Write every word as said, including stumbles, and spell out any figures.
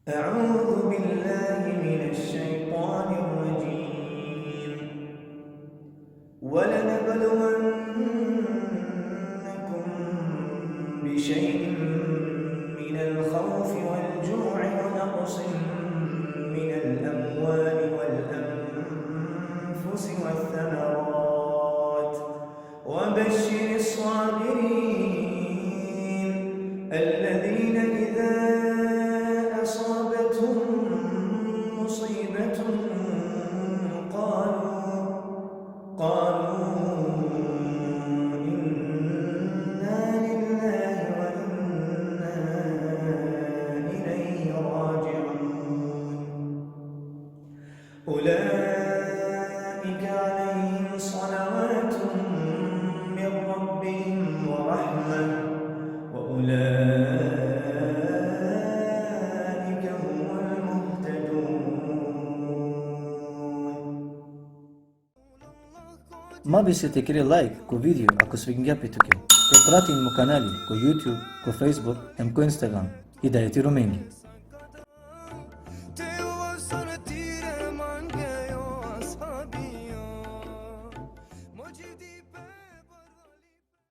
أعوذ بالله من الشيطان الرجيم. ولنبلونكم بشيء من الخوف والجوع ونقص من الأموال والأنفس والثمرات وبشر الصابرين الذين إذا أصابتهم مصيبة قالوا قالوا إنا لله وإنا إليه راجعون. أولئك عليهم صلوات من ربهم ورحمة وأولئك هم المهتدون. Ma bi se te kere like ko vídeo ako svikingjá pe tuke. Te pratin mo kanali ko YouTube, ko Facebook, em ko Instagram. Hidajeti Romengi.